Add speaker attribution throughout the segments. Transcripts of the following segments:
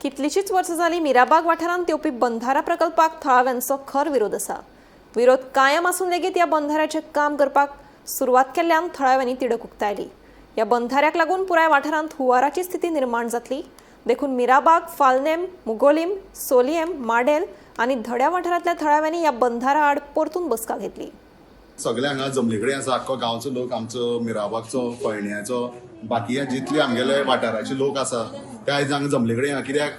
Speaker 1: कितलीशीच वर्सां जाली मिराबाग वाठारांत येवपी बंधारा प्रकल्पाक थळाव्यांचो खर विरोध आसा. विरोध कायम आसून लेगीत ह्या बंधाऱ्याचें काम करपाक सुरवात केल्ल्यान थळाव्यांनी तिडक उक्तायली. ह्या बंधाऱ्याक लागून पुराय वाठारांत हुंवाराची स्थिती निर्माण जातली. देखून मिराबाग, फालनेम, मुगोलीम, सोलियम, माडेल आनी धड्या वाठारांतल्या थळाव्यांनी ह्या बंधारा आड परतून बसका घेतली.
Speaker 2: सगळे हांगा जमले कडेन आसा. आख्खो गांवचो लोक, आमचो मिराबागचो, फळण्याचो, बाकी जितले आमगेले वाठाराचे लोक आसा ते आयज हांगा जमले कडेन. कित्याक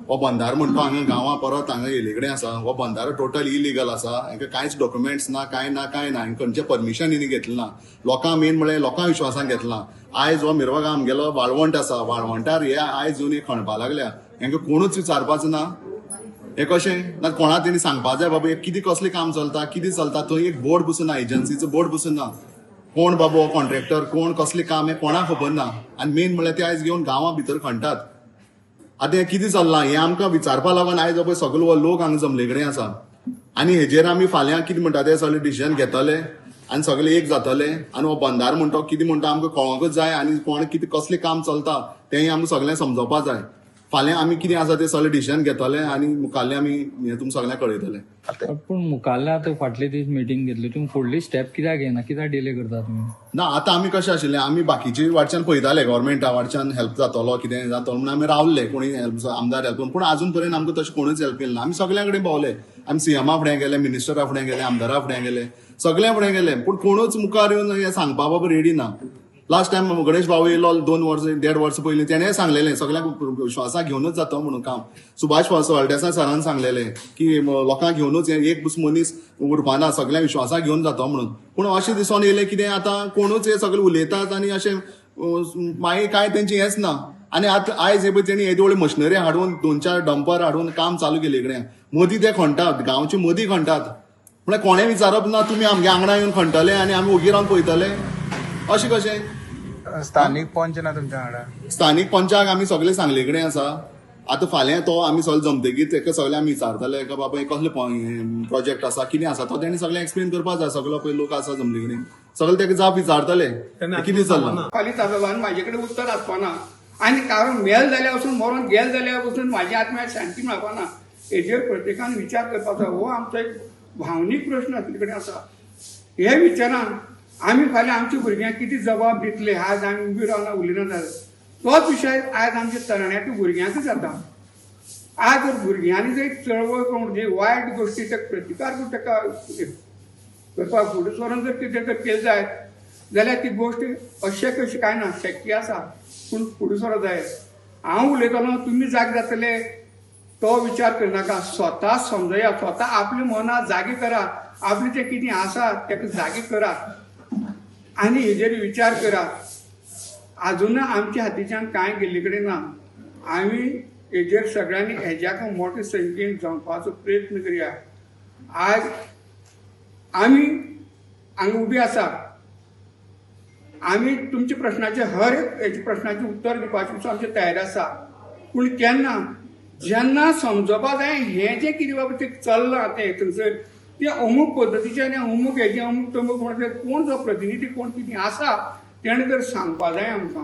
Speaker 2: हो बंधार म्हणटा हांगा गांवां परत हांगा येयले कडेन आसा. हो बंधारो टोटल इलिगल आसा. हांकां कांयच डॉक्युमेंट्स ना, कांय ना, कांय ना. हांकां खंयचें परमिशन हिणी घेतलें ना. लोकां मेन म्हळ्यार लोकां विश्वासान घेतलां. आयज हो मिरबाग आमगेलो वाळवंट आसा. वाळवंटार हे आयज येवन हे खणपा लागल्या. हांकां कोणूच विचारपाचो ना. हे कशें ना कोणा तेणी सांगपा जाय बाबा हे कितें कसलें काम चलता, कितें चलता. थंय एक बोर्ड पसून ना, एजन्सीचो बोर्ड पसून ना. कोण बाबा हो कॉन्ट्रॅक्टर, कोण कसलें काम हें कोणाक खबर ना. आनी मेन म्हळ्यार ते आयज घेवन गांवां भितर खणटात. आतां हें कितें चल्लां हें आमकां विचारपा लागून आयज पळय सगलो हो लोक हांगा जमले कडेन आसा. आनी हेजेर आमी फाल्यां कितें म्हणटा ते सगळे डिसिजन घेतले आनी सगळे एक जातले. आनी हो बंधार म्हणटा कितें म्हणटा आमकां कळोंकूच जाय. आनी कोण कितें कसलें काम चलता तेंय आमकां सगळें समजोवपा जाय. फाल्यां आमी कितें आसा तें सगळें डिसिजन घेतले आनी मुखाल्लें आमी हें तुमकां सगळ्यांक कळयतले.
Speaker 3: पूण मुखाल्ले आतां फाटले दीस मिटींग घेतली, तुमी फुडली स्टेप कित्याक घेना, कित्याक डिले करता तुमी?
Speaker 2: ना, आतां आमी कशें आशिल्लें, आमी बाकीचे वाटच्यान पळयताले गव्हर्मेंटा वाटच्यान हेल्प जातलो कितें जातलो म्हणून आमी रावले. कोणी हेल्प, आमदार हेल्प, पूण अजून पर्यंत आमकां तशें कोणूच हेल्प केलें ना. आमी सगळ्या कडेन भोंवले. आमी सीएमा फुडें गेले, मिनिस्टरा फुडें गेले, आमदारा फुडें गेले, सगळ्या फुडें गेले, पूण कोणूच मुखार येवन हें सांगपा बाबा रेडी ना. लास्ट टायम गणेश भाऊ येयलो 2 वर्स, 1.5 वर्स पयलीं, तेणें सांगलेलें सगळ्यांक विश्वासाक घेवनूच जाता म्हणून काम. सुभाष फळदेसाय सरान सांगलेलें की लोकांक घेवनूच, एक मनीस उरपाना, सगळ्यांक विश्वासाक घेवन जाता म्हणून. पूण अशें दिसोन येयलें कितें आतां कोणूच हे सगळे उलयतात आनी अशें मागीर कांय तेंचें हेंच ना. आनी आतां आयज हे पळय तेणी येदी व्हडली मशिनरी हाडून, 2-4 डंपर हाडून काम चालू केले कडेन. मदीं ते खणटात, गांवचे मदीं खणटात. म्हळ्यार कोणें विचारप ना. तुमी आमगे आंगणा येवन खणटले आनी आमी ओगी रावन पळयतले, अशें कशें?
Speaker 4: स्थानीक पंच ना तुमच्या वांगडा?
Speaker 2: स्थानीक पंचाक आमी सगळे सांगले कडेन आसा. आतां फाल्यां तो आमी सगळे जमतगीर तेका सगळे आमी विचारतले का बाबा हे कसले प्रोजेक्ट आसा, कितें आसा, तो तेणी सगळें एक्सप्लेन करपा जाय. सगळो पळय लोक आसा जमले कडेन, सगळे तेका जाप विचारतले कितें चल्लां.
Speaker 5: फाल्यां जातलो आनी म्हाजे कडेन उत्तर आसपाना आनी कारण मेल जाल्या वचून, मरोन गेल जाल्या वचून म्हाज्या आत्म्याक शांती मेळपाना. हेजेर प्रत्येकान विचार करपाचो. हो आमचो एक भावनीक प्रश्न आसले कडेन आसा. हे विचारान आमी फाल्यां आमच्या भुरग्यांक कितें जबाब दितले? आज आमी उबी रावन उलयना जाल्यार तोच विशय आयज आमच्या तरणाट्या भुरग्यांक जाता. आज जर भुरग्यांनी जर एक चळवळ करून जे वायट गोश्टी ताका प्रतिकार करून ताका करपाक फुडें सरून जर कितें जर केलें जायत जाल्यार ती गोश्ट अशें कशी कांय ना, शक्य आसा, पूण फुडें सरोंक जाय. हांव उलयतलो, तुमी जागे जातले तो विचार करनाका. स्वता समजया, स्वता आपल्या मनां जागे करा, आपलें जें कितें आसा ताका जागे करा आनी हेजेर विचार करा. आजून आमच्या हातीच्यान कांय गेल्ले कडेन ना. आमी हेजेर सगळ्यांनी हेज्याक मोठे संख्येन जमपाचो प्रयत्न करया. आज आमी हांगा उबी आसा. आमी तुमच्या प्रश्नाचे, हर एक हेच्या प्रश्नाचें उत्तर दिवपाची सुद्दां आमची तयारी आसा. पूण केन्ना जेन्ना समजपा जाय हें जें कितें बाबा तें चल्लां तें थंयसर तें अमूक पद्दतीचें आनी अमूक हेजें अमूक तमूक म्हणटा, कोण जो प्रतिनिधी कोण कितें आसा तेणें तर सांगपा जाय आमकां.